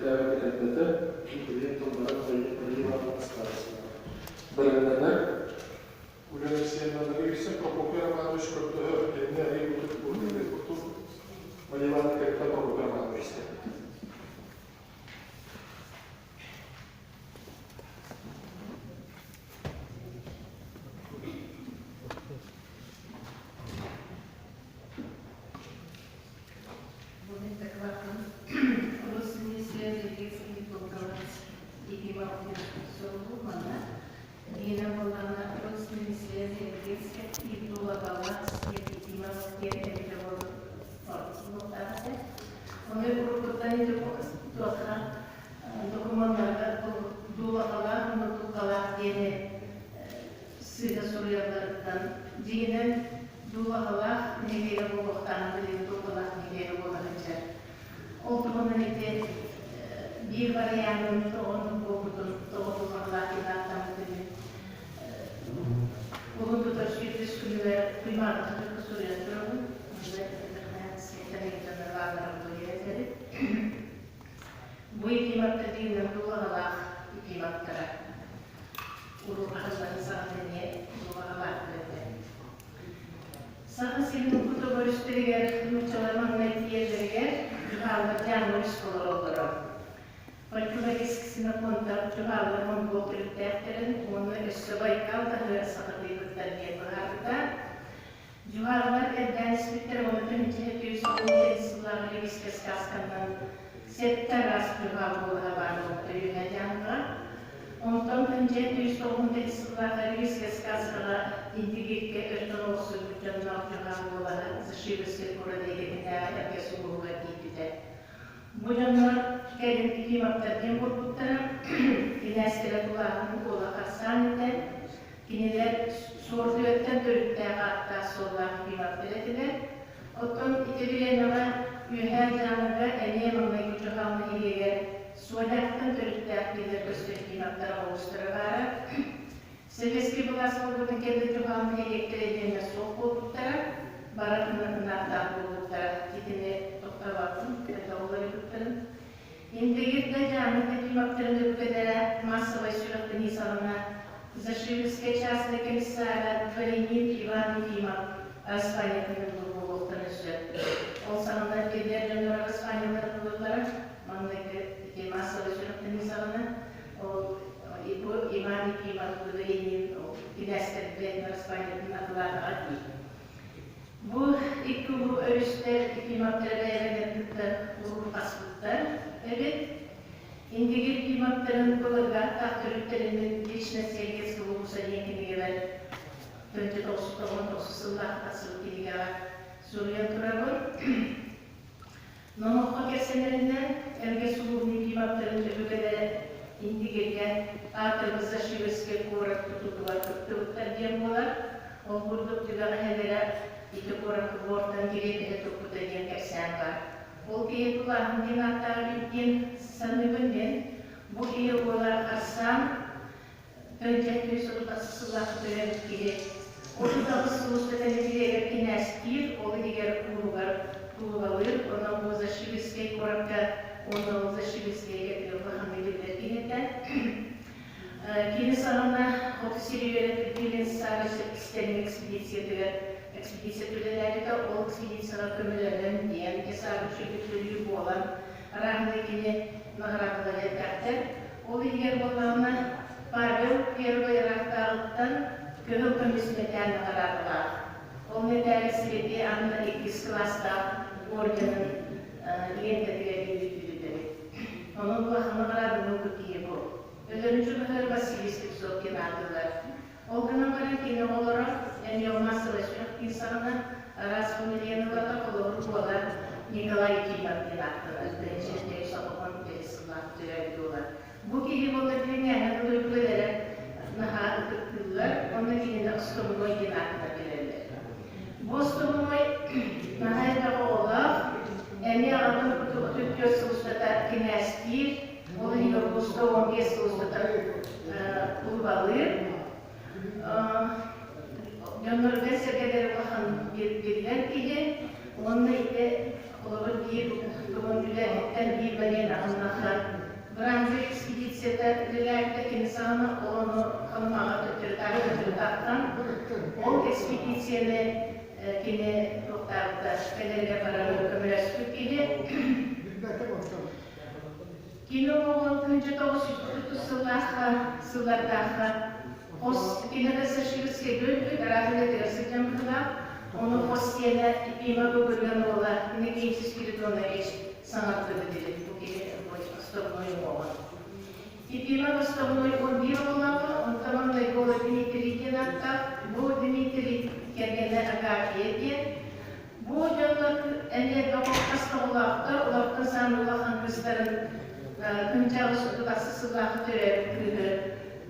төрүттээбит элбэтэ, Билиэн тылларын Мария Ивановна Старостина. бэлэмнэнэр. Ульяна Алексеевна Ноговицын Прокопий Романович көрдөһөр, кинини арыый курдук Мария Ивановна капитан Прокопий Романович истэппит. Докумуоннарга дуулаҕалаах уонна дулҕалаах диэни сыыһа суруйалларыттан дьиҥинэн дуулаҕалаах нэһилиэгэ буолуохтааҕын билигин дулҕалаах нэһилиэгэ буола сылдьар. Ол туһунан ити биир барыйаанын тоҕо буолбутун, тоҕо дулҕалаах диэн ааттаммытын Улун тутар сүүрбүс күнүгэр Туймаадата кытта суруйан турабын. Бу Ефимовтар диэннэр дуулаҕалаах Ефимовтара уруурҕаһалларын саҕана эмиэ дуулаҕалаахтар этэ. Саха сирин урукку өрүстэригэр нууччалар маҥнай тиийэллэригэр дьуһааллар дьаамнар үс олороллоро. Фольклорист Ксенофонтов дьуһааллар монгол төрүттээхтэрин уонна өссө Байкал таһыгар сахатыйбыттар диэн быһаарбыта. Дьуһааллар эрдээн испиттэр уонна түмүччэһэ түүс 17 сыллааҕы ревизскэй сказканнан сэттэ араас дьуһаал буолаһа баар буолбута үөһээ дьаҥҥа. Онтон күндьэ түүс 97 сыллааҕы ревизскэй сказкаҕа Индигиркэ өртөн олохсуйбут дьонноох дьуһаал буолаһа Зашиверскай куорат эйгэтинээҕи эргэ сулуһугар тиийбитэ. Бу дьоннор кэлин Ефимовтар диэн буолбуттара, кинээстэрэ тулааһын уола Харсаан этэ. Кинилэр Суордуйаттан төрүттээх ааттаах-суоллаах Ефимовтар этилэр. Оттон ити бириэмэҕэ Үөһээ Дьааҥыга эмиэ маҥнайгы дьуһаал нэһилиэгэр Суодаахтан төрүттээх биллэр көстөр Ефимовтар оҕустара баара. Сэбиэскэй былаас буолбутун кэннэ дьуһаал нэһилиэктэрэ диэннэр суох буолбуттара, бары ынах-ынаахтаах буолбуттара. Итини тохтообоппун, элбэх уларыйбыттарын. Индигир да Дьааҥы Ефимовтарын өбүгэлэрэ маассабай сүрэхтэнии саҕана Зашиверскай частнай комиссара дворянин Иван Ефимов Араспаанньатын ылбыт буолуохтарын сөп. Ол саҕана кинилэр дьонноро Араспаанньаларын ылаллара. Маҥнайгы ити маассабай сүрэхтэнии саҕана ол бу Иван Ефимов дворянин ол кинээстэрбэт Араспаанньатын атылаатаҕа дии. Бу икки улуу өрүстэр Ефимовтара бэйэлэрин кытта уруурҕаспыттар эбит. Индигир Ефимовтарын былыргы төрүттэринин Личность Сергиевского улуса диэн кинигэбэр төнтө тоҕус тоҕус сыллаах тахсыбыт кинигэҕэ суруйан турабын. Номоххо кэпсэнэринэн, эргэ сулууһун Ефимовтарын өбүгэлэрэ Индигиргэ аатырбыт Зашиверскай куорат тутуутугар кыттыбыттар диэн буолар. Ол курдук түгэх эһэлэрэ ити куоракка буортан кириэпэһи туппута диэн кэпсээн баар. Ол киһи тулааһын диэн ааттаах эбит диэн саныыбын мин. Бу киһи уола Арсан Төнтөттүү сылтахсы сыллаах төрөөбүт киһи. 38 сыл устата нэһилиэгэр кинээстиир, ол иһигэр куулугар кулубалыыр, онон бу Зашиверскэй куоракка уонна ол Зашиверскэйгэ улаханнык биллэр киһи этэ. Кини саҕана хоту сири үөрэппит Билин Савич кистэлэҥ экспедициятыгар экспедиция үлэлээбитэ, ол экспедицияҕа көмөлөһөн диэн Савич үтүрүү буолан арааһынай кини наҕараадалар элбэхтэр. Ол иһигэр буоллаҕына Павел Первый ыраахтааҕыттан кыһыл көмүс мэтээл наҕараадалаах. Ол мэтээли Сибэтиэй Анна иккис кылаастаах орденын лиэнтэтигэр иилиллибит эбит. Онон улахан наҕарааданы ылбыт киһи бу. Өлөрүнчү быһыыр Василий Слепцов диэн аатырдар. Ол гынан баран кини оҕолоро эмиэ массовай сүрэхтиир саҕана араас фамилияны холобур буолар Николай Ефимов диэн ааттанар. Тыһыынча соҕоҕон кэлис сыллаах төрөөбүт буолар. Бу киһи буолла билиҥҥээҥҥэ дойдулара наһаа ытыктыыллар уонна кинини остолобуой диэн ааттанар кэлэллэр. Бу остолобуой наһаа элбэх оҕолоох, эмиэ аҕатын 34 сыл устата кинээстиир, ол иһигэр улууска 15 сыл устата кулубалыыр. Дьонноругар сэргэлэр улахан биллэр киһи уонна ити холобур биир тугун үлэһиттэн биир балиэн аҕыннаха. Врангель экспедицията үлэлээбитэ кини саҕана ол ону Халымаҕа төттөрү тахсан ол экспедицияны кини туохтаабыта кэлэригэр барарыгар көмөлөспүт киһи. Кини оҕоҕун 1930 сыллаахха сыллардаахха хос кинигэ Сашивскайга өлбүт араас үлэтигэр сылдьан быһыылаах. Ону хос сиэнэ Ефима Быбырган уола Иннокентий Спиридонович саҥардыбыт эбит бу киһи основной уҥуоҕун. Ефима основной 11 оҕолооҕо, онтон маҥнайгы уола Дмитрий диэн ааттаах. Бу Дмитрий кэргэнэ Агафья диэн. Бу дьоннор эмиэ хас да оҕолоохтор, олортон саамай улахан кыыстарын Күнчэҕис 36 сыллаах төрөөбүт кыыһы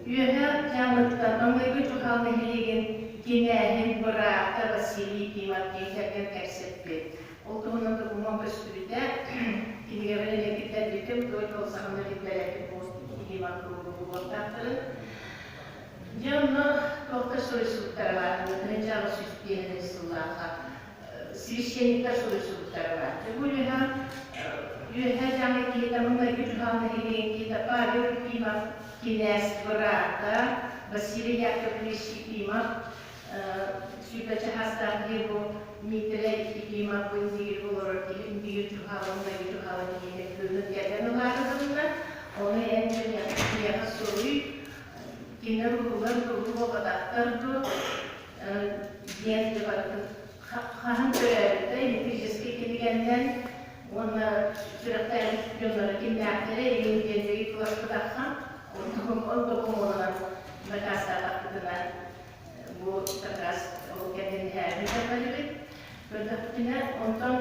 Үөһээ Дьааҥыттан маҥнайгы Дьухаал нэһилиэгин кинээһин быраата Василий Ефимов диэн кэргэн кэпсэппит. Ол туһунан докумуон көстүбүтэ, кинигэбэр эмиэ киллэрбитим, той ол саҕана биллэрэтим бу Ефимов курдук Дьэ онно туохтар суруйсубуттара баар, 1805 сыллаахха священниктар суруйсубуттара баар. Дьэ бу үөһэ үөһэ дьаҥы киһитэ маҥнайгы дьуһаал нэһилиэгин киһитэ Павел Ефимов кинээс быраата Василий Яковлевич Ефимов сүүрбэччэ саастаах киһи бу Дмитрий Ефимов бу Индигир олорор киһи Индигир дьуһаала маҥнайгы дьуһаала киһини кыыһын кэргэн ылаары гынна. Ону эн миэхэ суруй Кинилэр уруулар уруу буолбатахтар дуо диэн барытын хаһан төрөөбүттэ метрическэй кинигэннэн уонна сүрэхтээбит дьонноро кимнээхтэрэ иҥин диэн ыйыталаспытахха ол докумуонунан дакаастаатахпытына бу как раз ол кэргэннээбит эбит көрдөхпүтүнэ онтон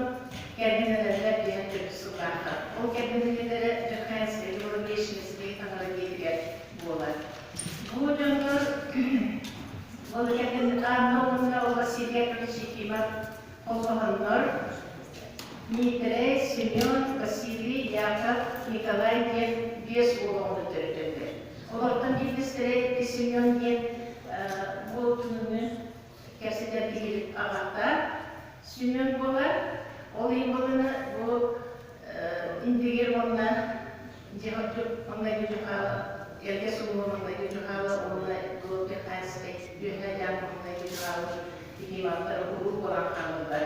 кэргэнэлэллэр диэн төрүт сыллаахха ол кэргэнэлэлэрэ Дьахаанскай Благовещенский таҥара дьиэтигэр буолар. Бу дьоннор ол кэргэн Анна уонна Василий Яковлевич Ефимов холбоһоннор Дмитрий, Семен, Василий, Яков, Николай диэн биэс уол оҕону төрөтөллөр. Олортон биирдэстэрэ Семен диэн бу күнүнү кэпсэтэр киһи аҕата Семен буолар. Ол иһин буолана бу Индигир уонна Маҥнайгы дьуһаала, эргэ сулуһу маҥнайгы дьуһаала уонна Блокерхайскай Үөһээ Дьааҥы маҥнайгы дьуһаала Ефимовтара уруу буолан хааллылар.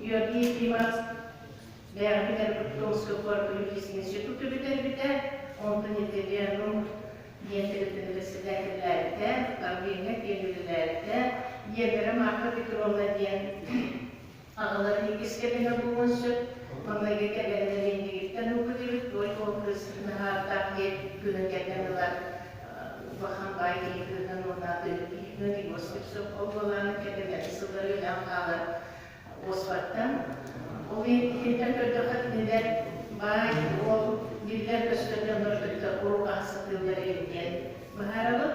Георгий Ефимов бэйэҕитигэр Томскай куорат юридическай институту бүтэрбитэ, онтон Италиянум диэн тэрилтэни председателлээбитэ, Ларвиҥҥа диэн үлэлээбитэ, ийэлэрэ Марфа Петровна диэн Аҕаларын иккис кэргэнэ буолуон сөп. Маҥнайгы кэргэнинэн иннигиттэн ылбыт эбит, только ол кыыс наһааттаах диэн кыыһын кэргэн ылар улахан баай киһи кыыһын уонна атыыһыт киһи Егор Слепцов ол буолааны кэргэннэрин сыллары өлөн хаалар уоспаттан. Ол иһин көрдөххө кинилэр баай уол биллэр-көстөр дьоннор кытта урук аһа сатыыллар эбит диэн быһаарабыт.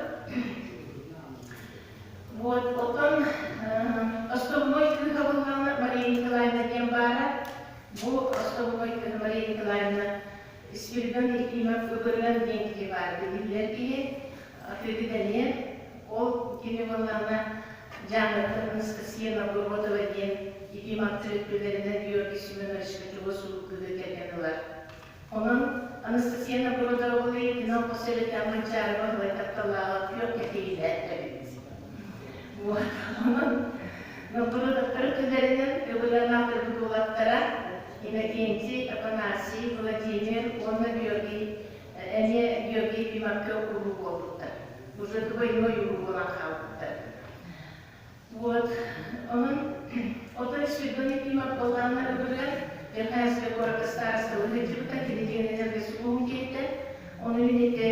Вот, оттон остолобуой кыыһа буоллаҕына Мария Николаевна диэн баара. Бу остолобуой кыыһа Мария Николаевна Спиридон Ефимов Ыбырыан диэн киһи баар, биллэр киһи, атыыһыт Ол кини буоллаҕына Дьааҥыттан Анастасия Новгородова диэн Ефимов төрөппүлэринэн Георгий Семеновичка чугас улуу кыыһы кэргэн ылар. Онон Анастасия Новгородова кино хос эбэтэ Манчаарыга Баһылай тапталлааҕа күөх кэтиилэ эбит. Вот. Онон Новгородовтары түлэринэн Ыбыланаатырбыт уолаттара Иннокентий, Афанасий, Владимир уонна Георгий эмиэ Георгий Ефимовка уруу буолбуттар. Уже двойной уруу буолан хаалбыттар. Вот. Онон отой Спиридон Ефимов буоллаҕына ыбырыгар Верхоянскай куоракка старосталыы сылдьыбыта, кини дьиҥинэн сулуһун киһитэ. Ону мин ити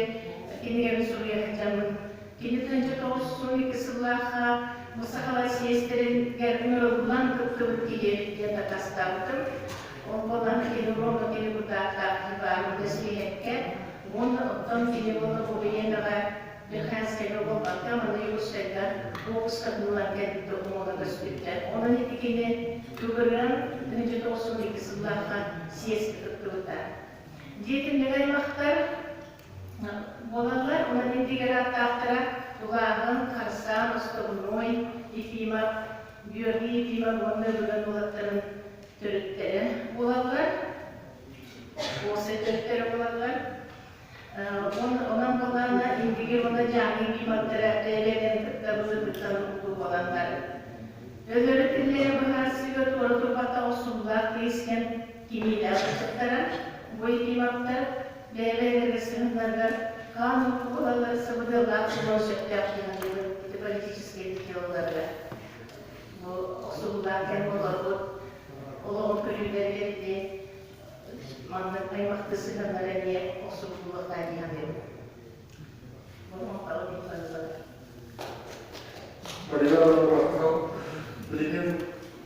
кинигэбин суруйа сылдьаммын кини 1912 сыллаахха бу сахалар сиэстэригэр ыҥырыллан кыттыбыт киһи диэн дакаастаабытым. Ол буолан кини ровно кини курдааттаах баар дэспиэһэккэ уонна оттон кини буолла бу бириэмэҕэ Верхоянскайга буолбакка, манна Югосвеллар уоппускатын кэлбит докумуона көстүбүтэ. Онон ити кини Тыгырыан 1992 сыллаахха съезд кыттыбыта. Дьиэтиннэри аймахтар буолаллар, онон интигэр ааттаахтара Улааһын, Харсаан, Остобуной, Ефимов, Георгий Ефимов уонна Ыбыран уолаттарын төрүттэрэ буолаллар. Уопсай төрүттэрэ буолаллар. Онон буоллаҕына Индигир уонна Дьааҥы Ефимовтара бэйэ-бэйэлэрин кытта былыргыттан урукку буоланнар, өлөрү тиллэри быһаарсыыга туора турбатах охсуулаах тиийискэн кимиилээх ыччаттара, бу Ефимовтар бэйэ-бэйэлэригэр сыһыннарыгар хаан урукку буолаллара сабыдыаллаах буолуон сөптөөх дии саныыбын ити политическай делоларга. Бу охсуһуулаах кэм олорбут олоҕун көрүүлэригэр ити маннык аймахтыы сыһыаннара эмиэ охсуллуохтаах дии саныыбын. Бу махталым махталлар. Мария Ивановна, билигин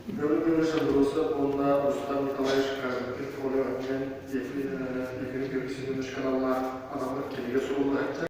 Гаврил Гаврилович Андросов уонна Рустам Николаевич Казанкин көҕүлээһининэн Ефим Ефим Семенович каналлаах анаммыт кинигэ сурулла сылдьар.